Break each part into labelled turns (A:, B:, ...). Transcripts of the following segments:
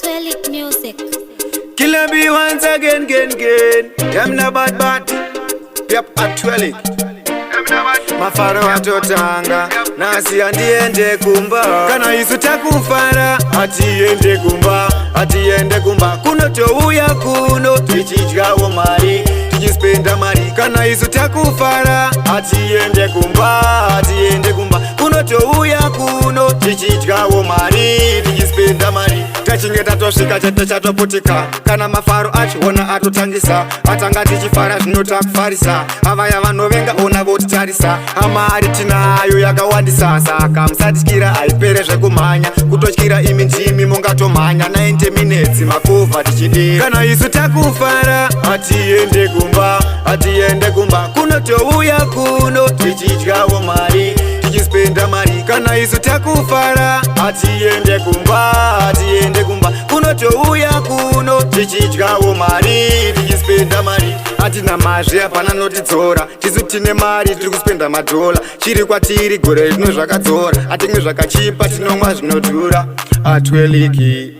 A: Atwelic Music.
B: Killer B once again, again, again. Them no bad bad. Yep, actually. Mafaro atotanga nasi handiende kumba. Kana isu takufara, hatiende kumba, hatiende kumba. Kunotouya kuno tichidyawo mari, tichispenda mari. Kana isu takufara, hatiende kumba, hatiende kumba. Kunotouya kuno tichidyawo mari, tichispenda mari. Tachinge tatosvika chete chatoputika. Kana mafaro achiona atotangisa, atanga tichifara, zvinotakufarisa. Avaya vanovenga ona votitarisa. Amari tinayo yakawandisa, saka musatyira, haipere zvekumhanya. Kutotyira imi ndimi mungatomhanya 90 minutes makuvha tichidira. Kana isu takufara, hatiende kumba, hatiende kumba. Kunotouya kuno tichidyawo mari, tichispenda mari. Kana isu takufara, hatiende kumba, hatiende kumba. Kunotouya kuno tichidyawo mari, tichispenda mari. Hatina mazvi, hapana notidzora. Tisu tine mari, tiri kuspenda madhola. Chiri kwatiri gore rino zvakadzora. Hatimwi zvakachipa, tinomwa zvinodhura. Atweliki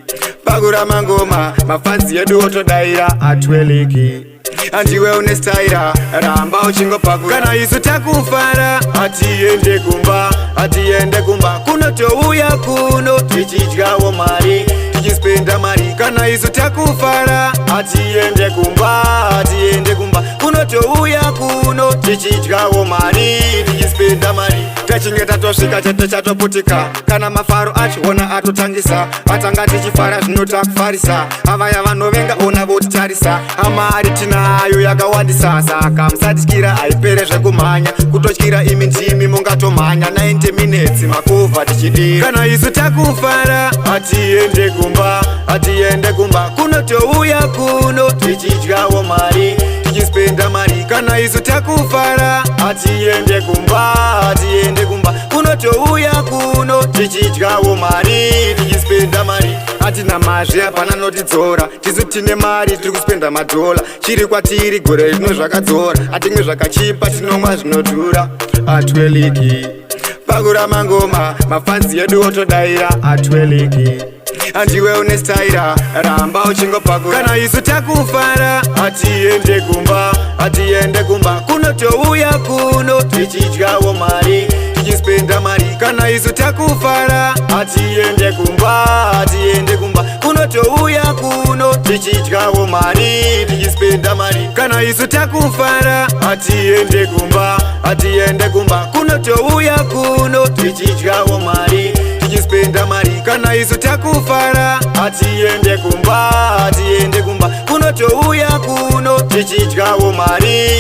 B: pakura mangoma, mafanzi edu otodaira. Atweliki andiwe une staira, ramba uchingopakura. Kana isu takufara, hatiende kumba, hatiende kumba. Kunotouya kuno tichidyawo mari, tichispenda mari. Kana isu takufara, hatiende kumba, hatiende kumba. Kunotouya kuno tichidyawo mari, tichispenda mari. Tachinge tatosvika chete chatoputika. Kana mafaro achiona atotangisa, atanga tichifara, zvinotakufarisa. Avaya vanovenga ona votitarisa. Amari tinayo yakawandisa, saka musatyira, haipere zvekumhanya. Kutotyira imi ndimi mungatomhanya 90 minutes makuvha tichidira. Kana isu takufara, hatiende kumba, hatiende kumba. Kunotouya kuno tichidyawo mari, tichispenda mari. Kana isu takufara, hatiende kumba, hatiende kumba. Kunotouya kuno tichidyawo mari, tichispenda mari. Hatina mazvi, hapana notidzora. Tisu tine mari, tiri kuspenda madhola. Chiri kwatiri gore rino zvakadzora. Hatimwi zvakachipa, tinomwa zvinodhura. Atweliki pakura mangoma, mafanzi edu otodaira. Atweliki andiwe une staira, ramba uchingopakura. Kana isu takufara, hatiende kumba, hatiende kumba. Kunotouya kuno tichidyawo mari, tichispenda mari. Kana isu takufara, hatiende kumba, hatiende kumba. Kunotouya kuno tichidyawo mari, tichispenda mari. Kana isu takufara, hatiende kumba, hatiende kumba. Kunotouya kuno tichidyawo mari, tichispenda mari. Kana isu takufara, hatiende kumba, hatiende kumba. Kunotouya kuno tichidyawo mari.